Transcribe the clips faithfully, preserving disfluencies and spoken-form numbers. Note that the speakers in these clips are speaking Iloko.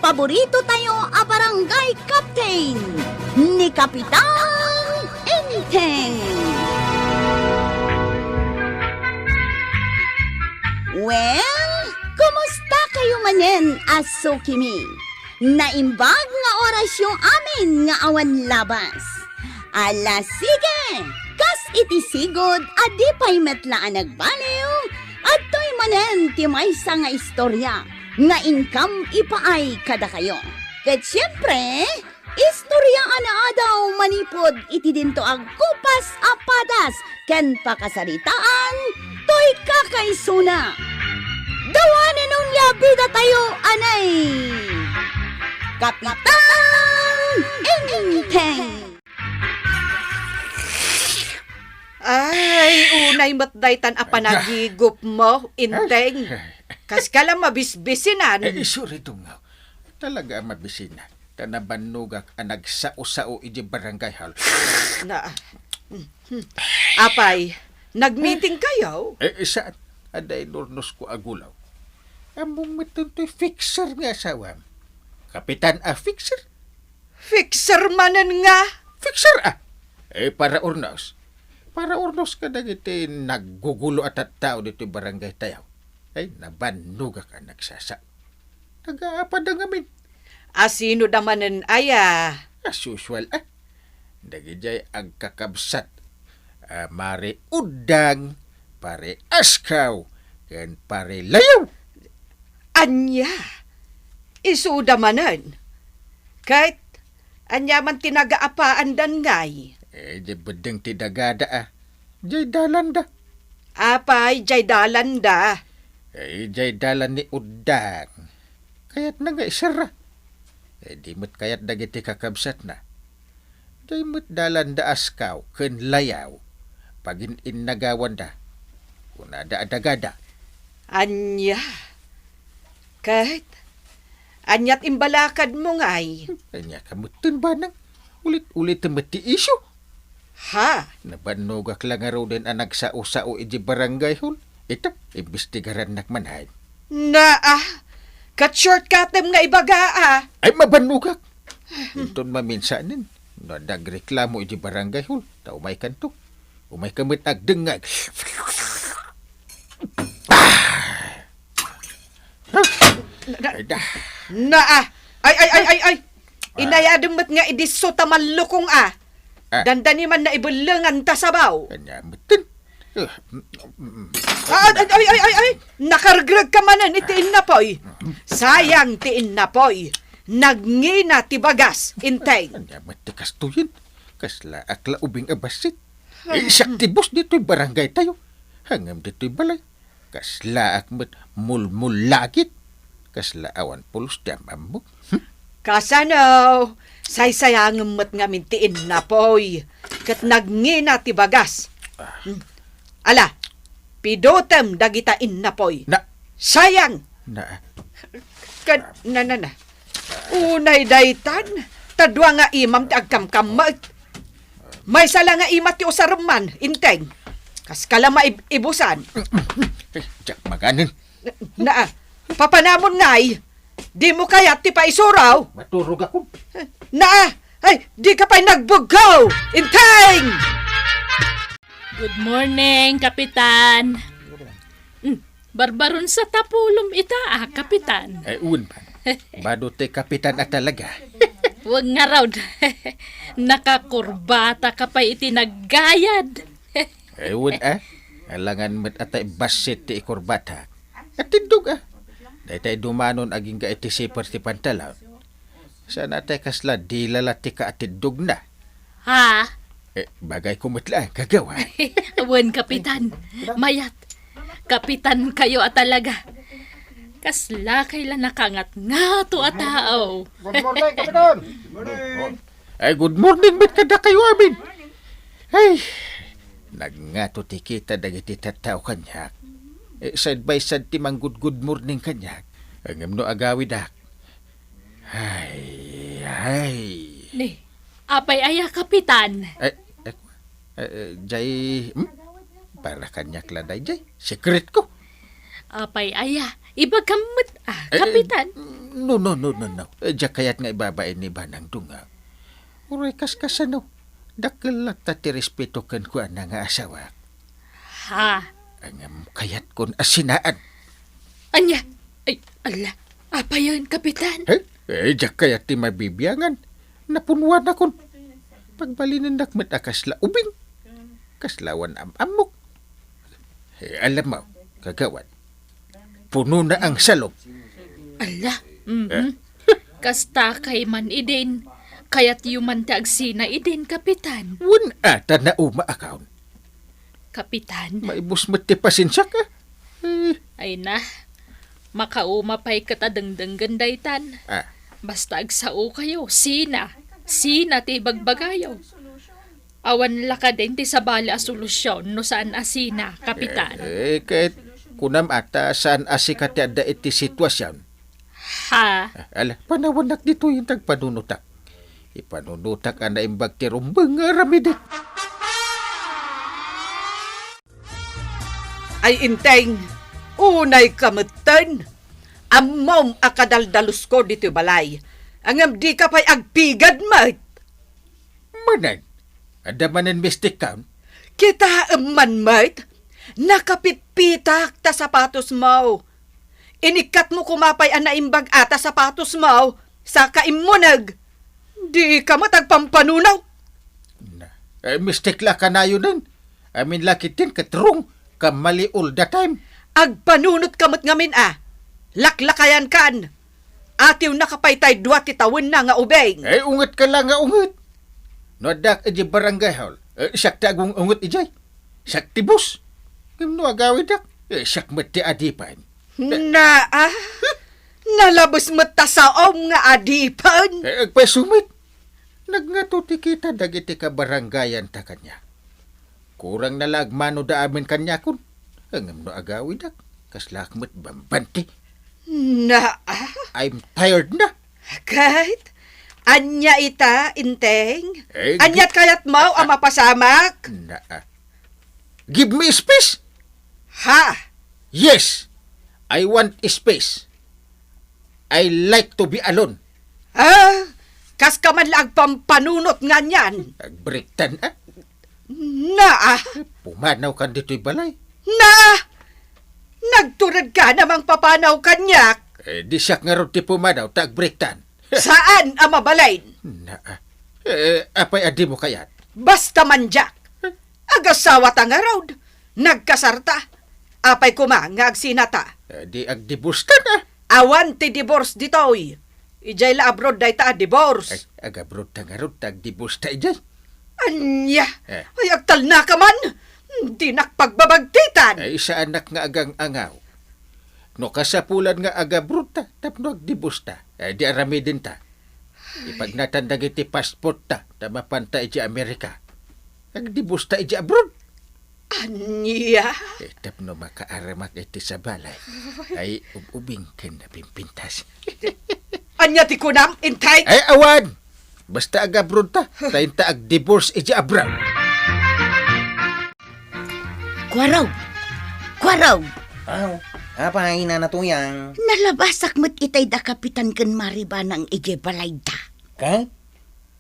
paborito tayo a barangay captain, ni Kapitan Enteng. Well, kumusta kayo manen a sukimi? Naimbag nga orasyo amin nga awan labas. Ala, sige! Kas iti sigud a di pay met la a nagbaliw, adtoy manen ti maysa nga istorya nga inkam ipaay kadakayo. Ket siempre, istorya a naadaw manipud iti dinto agkupas a padas ken pakasaritaan toy kakaisuna. Dawanen onia bidatayo, anay! Kapitan Enteng! Ay, unay met daytan a panagigupmo, Enteng. Kaskala mabisbisinan. Eh, sorry, Tungaw. Talaga a mabisina. Ta nabannogak a nagsao-sao iti barangay hall. Na, apay, nagmeeting kayo? Eh, saan? Adda inurnosko a gulaw. Ammom met toy fixer nga asawam. Kapitan a fixer? Fixer manen nga? Fixer, ah! Eh, para urnos. Para urnos kadagiti naggugulo a tattao ditoy barangay tayo. Ay, nabannogak a nagsasao. Nagaapada ngamin. Asino da manen aya? As usual, ah. Dagidiay agkakabsat, ah, Mare Uddang, Pare Askaw, ken Pare Layaw. Ania? Isuda manen? Ket ania man ti nagaapaandan ngay? Eh, di beddeng ti dagada, ah. Jay dalanda. Apay, jay dalanda? Eh, jay dalan ni Uddang. Kayatna nga iserra. Eh, di met kayat dagiti kakabsatna. Jay met dalanda Askaw ken Layaw. Pagin-innagawanda. Kunada a dagada. Ania? Ket, aniat imbalakadmo ngay? Ania ka metten, banang? Ulit-ulit met ti isu. Ha? Nabannogak la ngaruden a nagsao-sao iti barangay hall. Ita, imbestigarannak man hay. Naa, ket shortcutem nga ibaga, ah. Ay, mabannogak. Inton maminsanen, no adda agreklamo iti barangay hall, ta umaykanto. Umayka met agdengngeg. Ay, da. Naa. Ay, ay, ay, ay, ay. Inayadem met nga idisso ta mallukong, ah. Ah. Dandani man naibellengan ta sabaw. Ania metten? Eh, mm, mm, mm. Ah, ay, ay, ay, ay, ay. Nakaregreg ka manen iti innapoy. Sayang ti innapoy. Nagngina ti bagas, Enteng. Ania met ti kastoyen? Kasla ak la ubing a bassit. Eh, siak ti boss ditoy barangay tayo. Ngem ditoy balay, kaslaak met mulmullagit. Kasla awan pulos ti am-ammok. Hmm? Kasano? Saysayangem met ngamin ti innapoy. Ket nagngina ti bagas. Ah. Hmm. Ala, pidutem dagita innapoy. Na- Sayang! Na- Kad-, na, na, na. Unay daytan, ta dua nga imam ti agkamkammek. Maysa la nga ima ti usarem man, Enteng. Kaskala maib-ibusan. Diak maganen. Na, papanamon ngay, dimo kayat ti paisuro? Maturog ako. Na, ay, di ka pay nagbuggo, Enteng! Good morning, Kapitan. Hmm, barbaron sa tapulom ita, ah, Kapitan. Eh, wen man. Bado ti Kapitan a talaga. Wen ngarud. Nakakurbata ka pay iti naggayad. Eh, wen, ah. Alangan met a ta bassit ti ikurbata. Atiddog, ah. Daytay dumanon agingga iti siper ti pantalon. Saan a tay kasla dila la ti kaatiddogna? Ha? Eh, bagay ko met la, gagawa. Wen, Kapitan. Mayat. Kapitan kayo a talaga. Kasla kay la nakangatngato a tao. Good morning, Kapitan. Good morning. Ay, good morning met kadakayo amin. Ay, nagngato ti kita dagiti tattao kaniak. Eh, side by side ti manggud-good morning kaniak. Ngem no agawidak, Ay, ay. Ni, apay aya, Kapitan? Eh, eh, eh, jay, hmm? Para kaniak la dayjay. Secret ko. Apay aya, ibagam met, ah, Eh, eh, Kapitan? No, no, no, no, no. Eh, diak kayat nga ibabain ni Banang Dunga. Uray kaskasano, dakkel latta ti respeto kenkuana nga asawak. Ha? Ngem kayatkon a sinaan. Ania? Ay, ala, apayen, Kapitan? Eh, eh, diak kayat ti mabibiangan. Napunwanakon. Pagbalinennak met a kasla ubing. Kasla awan am-ammok. Eh, alam mo, kagawad, punona ang salog. Ala, mhm. Eh? Kasta kay man idin, kayatyo man ti agsina idin, Kapitan. Wen ata nauma a kaon. Kapitan. Maibus met ti pasensiak, ah. Eh. Ay na, makauma pay ket a dengdenggen daytan. Ah. Basta agsao kayo, sina, sina ti ibagbagayo. Awan la kadin ti sabali a solusion no saan a sina, Kapitan. Eh, eh, ket kunam ata saan a sika ti adda iti situasion. Ha? Ah, ala, panawannak ditoy iti agpanunotak. Ipanunotak a naimbag ti rumbeng nga aramidek. Ay, Enteng, unay ka metten. Ammom a kadaldalusko ditoy balay. Ngem dika pay agpigad met. Manen? Adda manen mistikkan? Kitaem man met, nakapitpitak ta sapatosmo. Inikkatmo koma pay a naimbag a ta sapatosmo, saka immuneg. Dika met agpampanuno. Na, eh, mistik la kanayonen. Amin la ketdin ket wrong, kammali all the time. Agpanunotka met ngamin a. Laklakayankan. Atiwnaka pay tay dua ti tawenna nga ubing. Eh, ungetka la nga unget. No addak idiay barangay hall, eh, siak ti agung-unget idiay. Siak ti boss. Ngem no agawidak, eh, siak met ti adipen. Naa, nalabes met ta saom nga adipen. Eh, agpayso met. Nagngato ti kita dagiti kabarangayanta kaniak. Kurang na la agmanoda amin kaniakon. Ngem no agawidak, kaslaak met bambanti. Naa. I'm tired na. Ket, ania ita, Enteng? Eh, ania ti kayatmo a mapasamak? Naa. Give me space. Ha? Yes. I want space. I like to be alone. Ah, kaska man la agpampanunot nganian. Agbreaktan, ah? Naa. Pumanawkan ditoy balay. Naa. Nagturedka a mangpapanaw kaniak. Eh, di siak ngarud ti pumanaw ta agbreaktan. Saan a mabalin? Naa. Eh, apay a dimo kayat? Basta man diak. Agasawata ngarud. Nagkasarta. Apay koma nga agsinata? Eh, di agdiborseta. Awan ti divorce ditoy. Idiay la abroad dayta a divorce. Ay, agabroadta ngarud ta agdiborseta idiay. Ania? Eh. Ay, agtalnaka man. Dinak pagbabagtitan. Ay, saanak nga agang-angaw. No kasapulan nga agabroadta tapno agdiborseta, eh, di aramidenta. Ipagnatan dagiti passportta ta mapanta idiay Amerika. Agdiborseta idiay abroad. Ania? Eh, tapno makaaramak iti sabali. Ay, ub-ubing ken napimpintas. Ania ti kunam, Enteng? Ay, awan! Basta agabroadta, ta inta agdivorce idiay abroad. Kuarog! Kuarog! Aw, apay, Nana Tuyang? Nalabasak met itay da Kapitan ken Mari Banang idiay balayda. Ket?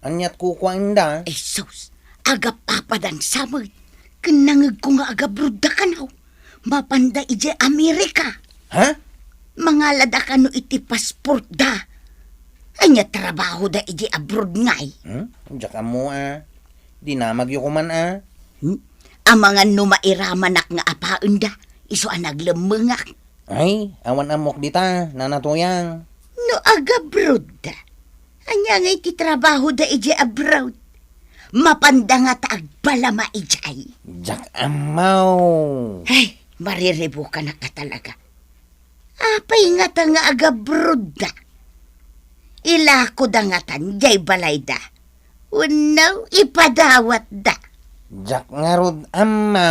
Aniat kukuaenda? Ay sus, agap-apadan sa met. Ken nangegko nga agabroadda kano. Mapanda idiay Amerika. Ha? Mangalada kano iti passportda. Ania trabahoda idiay abroad ngay? Hmm? Diak ammo a. Dinamagyo koman a. Hmm? Amangan no mairamanak nga apaenda, isu a naglemmengak. Ay, awan ammok dita, Nana Tuyang. No agabroad da, ania ngay ti trabahoda idiay abroad? Mapanda ngata agbalama idiay. Diak ammo. Ay, mariribukanak a talaga. Apay ngata nga agabroad da? Ilakoda ngatan diay balayda. Wenno ipadawatda. Diak ngarud ammo.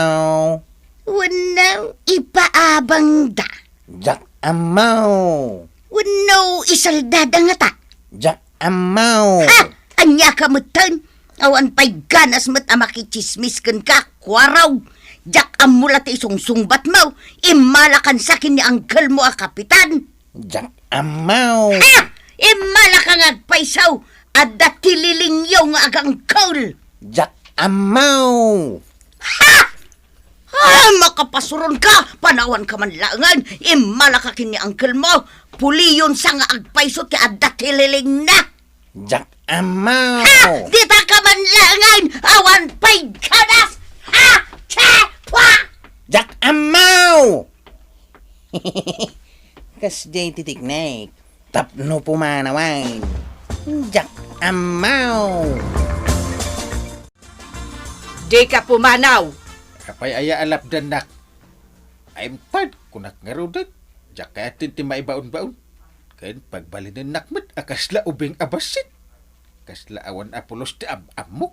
Wenno ipaabangda. Diak ammo. Wenno isaldada ngata. Diak ammo. Ha! Ania ka metten? Awan pay ganas met a makitsismis kenka, kuarog. Diak ammo la ti isungsungbatmo. Immalakansa ken ni angkelmo a kapitan. Diak ammo. Ha! Immalaka nga agpayso! Adda ti lilingyo nga agangkel! Diak ammo. Ha! Ah, makapasuron ka! Panawan ka man laengen! Immalaka ken ni uncle mo! Puliyon sa nga agpayso ti adda ti lilingna! Diak ammo. Ha! Dita ka man laengen! Awan pay ganas! Ha! Che! Pwa! Diak ammo! Kasdiay ti teknik tapno pumanawan. Diak ammo. Dika pumanaw! Apay aya a lapdannak? I'm tired, kunak ngaruden. Diak kayat ti maibaonbaon. Ken pagbalinennak met a kasla ubing a bassit. Kasla awan a pulos ti am-ammok.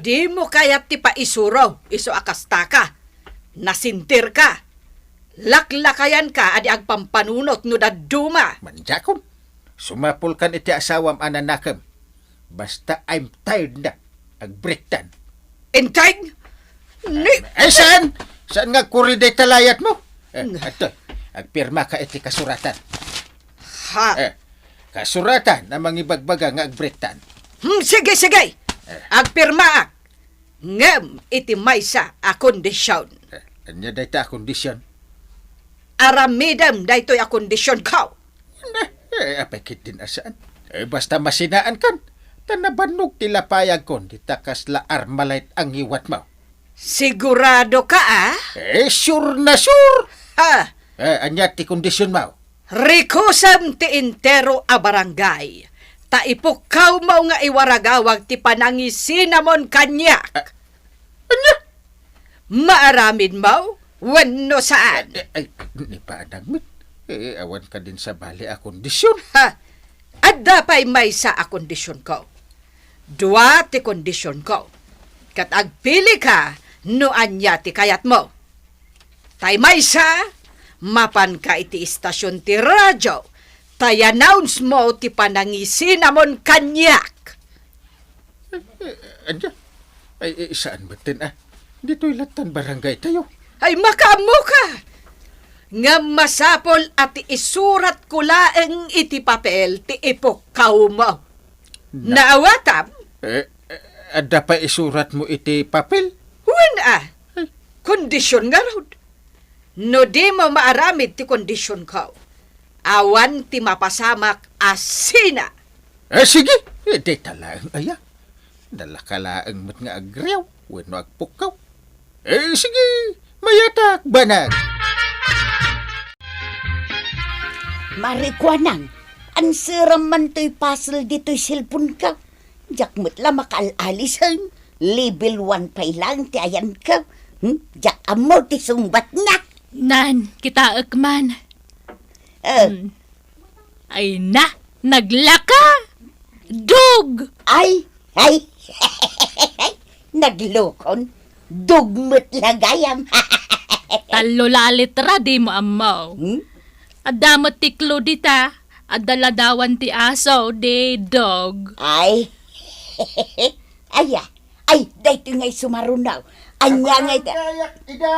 Dimo kayat ti paisuro, isu a kastaka. Nasinterka. Laklakayanka a di agpampanunot no dadduma. Manjakon. Sumapulkan iti asawam a nanakem. Basta I'm tired na. Agbreaktan. Integ? Ni- Ay, saan? Saan nga agkuri dayta layatmo? Eh, adtoy. Agpirmaka iti kasuratan. Ha? Eh, kasuratan a mangibagbaga nga agbreaktan. Hmm, sige, sige. Eh. Agpirmaak. Ngem iti maysa a kondision. Eh, ania dayta a kondision? Aramidem daytoy a kondisionko. Ne, eh, apay ketdin a saan? Eh, basta masinaankan. Ta nabannog ti lapayagkon dita kasla Armalite a ngiwatmo. Sigurado ka, a? Eh, sure na sure! Ha? Eh, ania ti kondisionmo? Rekusem ti entero a barangay, ta ipukkawmo nga iwaragawag ti panangisinamon kaniak. Ah, ania? Maaramidmo wenno saan? Eh, eh, ay, ni Banang met. Eh, awan kadin sabali a kondision. Ha? Adda pay maysa a kondisionko. Dua ti kondisionko. Ket agpilika no ania ti kayatmo. Tay maysa, mapanka iti istasion ti radio, ta i-announce mo ti panangisinamon kaniak. Eh, eh, ania? Ay, eh, saan metten, a? Ditoy lattan barangay tayo. Ay, makaammoka! Ngem masapul a ti isuratko laeng iti papel ti ipukkawmo. Na- Naawatam? Eh, eh, adda pay isuratmo iti papel? Wen, a. Ay. Kondision ngarud. No dimo maaramid ti kondisionko, awan ti mapasamak a sina. Eh, sige. Eh, dayta laeng aya. Nalaka laeng met nga agriaw wenno agpukkaw. Eh, sige. Mayatak, Banang. Marikuanang, anseram man toy puzzle ditoy cellphone-ko. Diak met la makaal-alisen. Level one pay laeng ti ayanko. Hmm? Diak ammo ti sungbatna. Nan, kitaek man. Eh. Hmm. Ay na, naglaka! Dug! Ay, ay. Naglukon. Dug met la gayam. Tallo la a litra, dimo ammo. Hmm? Adda met ti clue dita. Adda ladawan ti aso, di dog. Ay. Aya. Ay, daytoy nga isu marunaw. Ania nga ita? Kabaranggayak ida.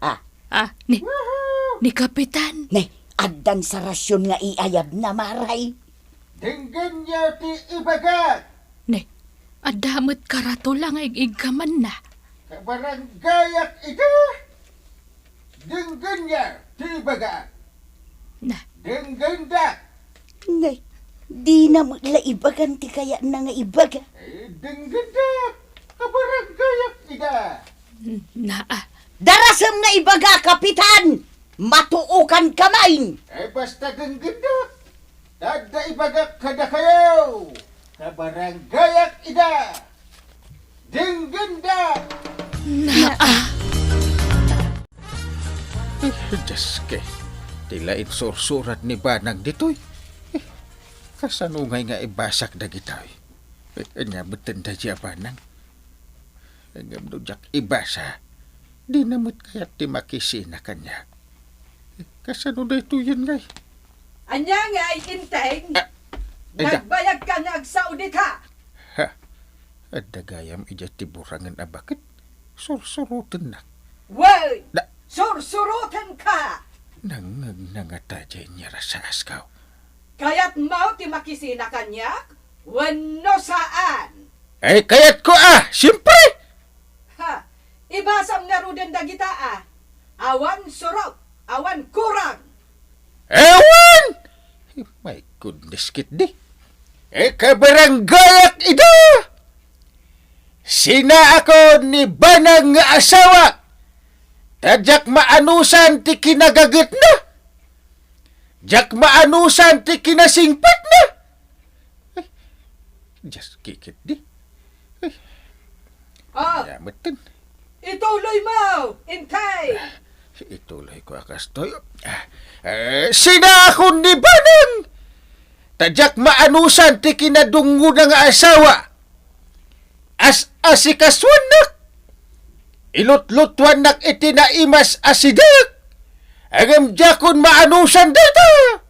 Ah. Ah, ni, Woohoo! Ni Kapitan. Ne, addan sarasion nga iayabna, maray. Denggenyo ti ibagak. Ne, adda met karatula nga ig-igkamanna. Kabaranggayak ida. Denggenyo ti ibagak. Na. Denggendak. Ngay, dina met la ibagan ti kayatna nga ibaga. Eh, denggendak. Kabaranggayak ida. Naa. Darasem nga ibaga, Kapitan! Matuokan ka main! Eh, basta denggendak. Adda ibagak kadakayo. Kabaranggayak ida. Denggendak. Naa. Eh, Dios ke, ti la insursurat ni Banang ditoy. Eh, kasano ngay nga ibasak dagitoy? Eh, ania metten daydi a Banang? Eh, ngem no diak ibasa, dina met kayat ti makisina kaniak. Eh, kasano daytoyen ngay? Ania ngay, Inteng? Ah, ay, da- Nagbayag ka nga agsao dita? Ha, adda gayam idiay ti burangen a baket. Sursurotennak. Wen! Da- Sursurotenka! Nangngegna ngata diay inyarasaasko. Kayatmo ti makisina kaniak wenno saan? Ay, kayatko a, siempre! Ha, ibasam ngaruden dagita a, awan surot, awan kurang. Awan! My goodness, ketdi. Ikabarangayak ida! Sinaakon ni Banang nga asawa, ta diak maanusan ti kinagagetna. Diak maanusan ti kinasingpetna. Ay, just kikit di. Ay. Ah, Yametten. Ituloy mo, intay! Ituloy ko a kastoy. Ah, eh, sinaakon ni Banang! Ta diak maanusan ti kinadungngona nga asawa. As-asikasuannak. Ilutlutuannak iti naimas a sidek. Ngem diakon maanusan dayta.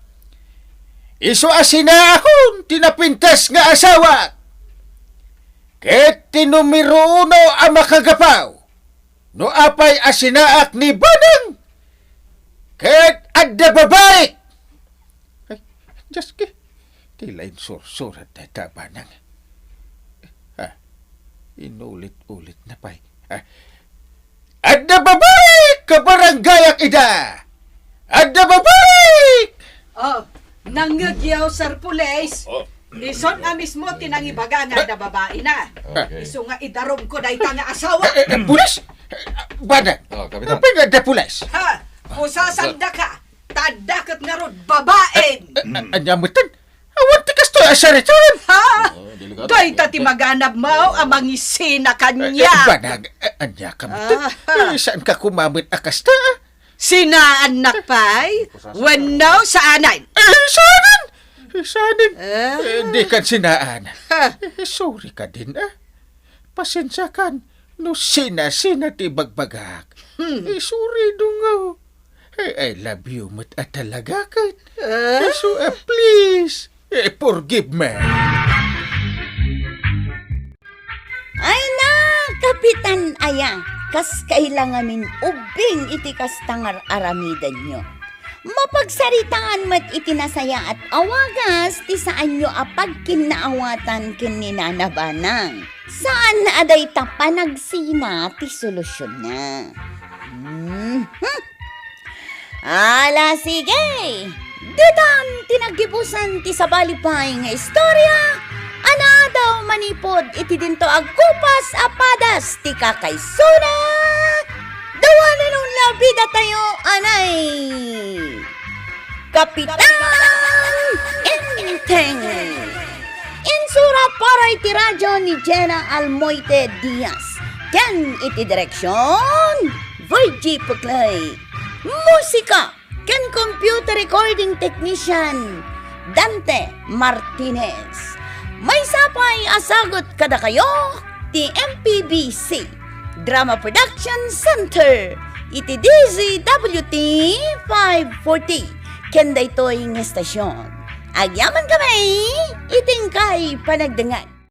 Isu a sinaakon ti napintas nga asawa. Ket ti numero uno a makagapaw. No apay a sinaak ni Banang, ket adda babaik. Ay, just ki-, ti la insursurat dayta a Banang. Ah, inulit-ulit na pay. Ah, adda babaik, kabarangayak ida! Adda babaik! Oh, nangngegyo, Sir Police. Oh. Isun a mismo ti nangibaga nga adda babaina. Okay. Isu nga idarumko dayta nga asawa. Eh, eh, eh, pulis? Eh, Banang. Oh, Kapitan. Apay nga adda pulis? Ha? Pusasandaka. Ta adda ket ngarud babaen. Eh, eh, ania metten? Awan ti kastoy a saritan. Ha? Oh, delikado. Dayta ti maganabmo a mangisina kaniak. Eh, eh, Banang, eh, ania ka metten? Ah. Eh, saanka koma met a kasta, ah? Sinaannak pay? Wenno saanen? Eh, saanen! Eh, saanen! Ah. Eh, dikan sinaan. Ha. Eh, sorry kadin, ah. Pasensiakan no sina-sina ti ibagbagak. Hmm. Eh, sorry, dungaw. Eh, I love you met a talaga ket. Ah. Eh, so, eh, please, eh, forgive me. Ay na, Kapitan aya, kas kaila ngamin ubbing iti kasta nga ar-aramidenyo. Mapagsaritaan met iti nasayaat a wagas ti saanyo a pagkinnaawatan ken ni Nana Banang. Saan a dayta panagsina ti solusionna. Mhm. Ala, sige! Ditan ti naggibusan ti sabali pay nga istorya a naadaw manipud iti dinto a gupas a padas ti kakaisuna. Dawanen unla bidatayo anay Kapitan Enteng. Insura para iti radio ni Jenna Almoite Diaz ken iti direksion, Virgie Puclay. Musika ken computer recording technician, Dante Martinez. Maysa pay a sagut kadakayo ti M P B C Drama Production Center iti D Z W T five forty ken daytoy nga estasion. Agyaman kami iti inkay panagdengngeg.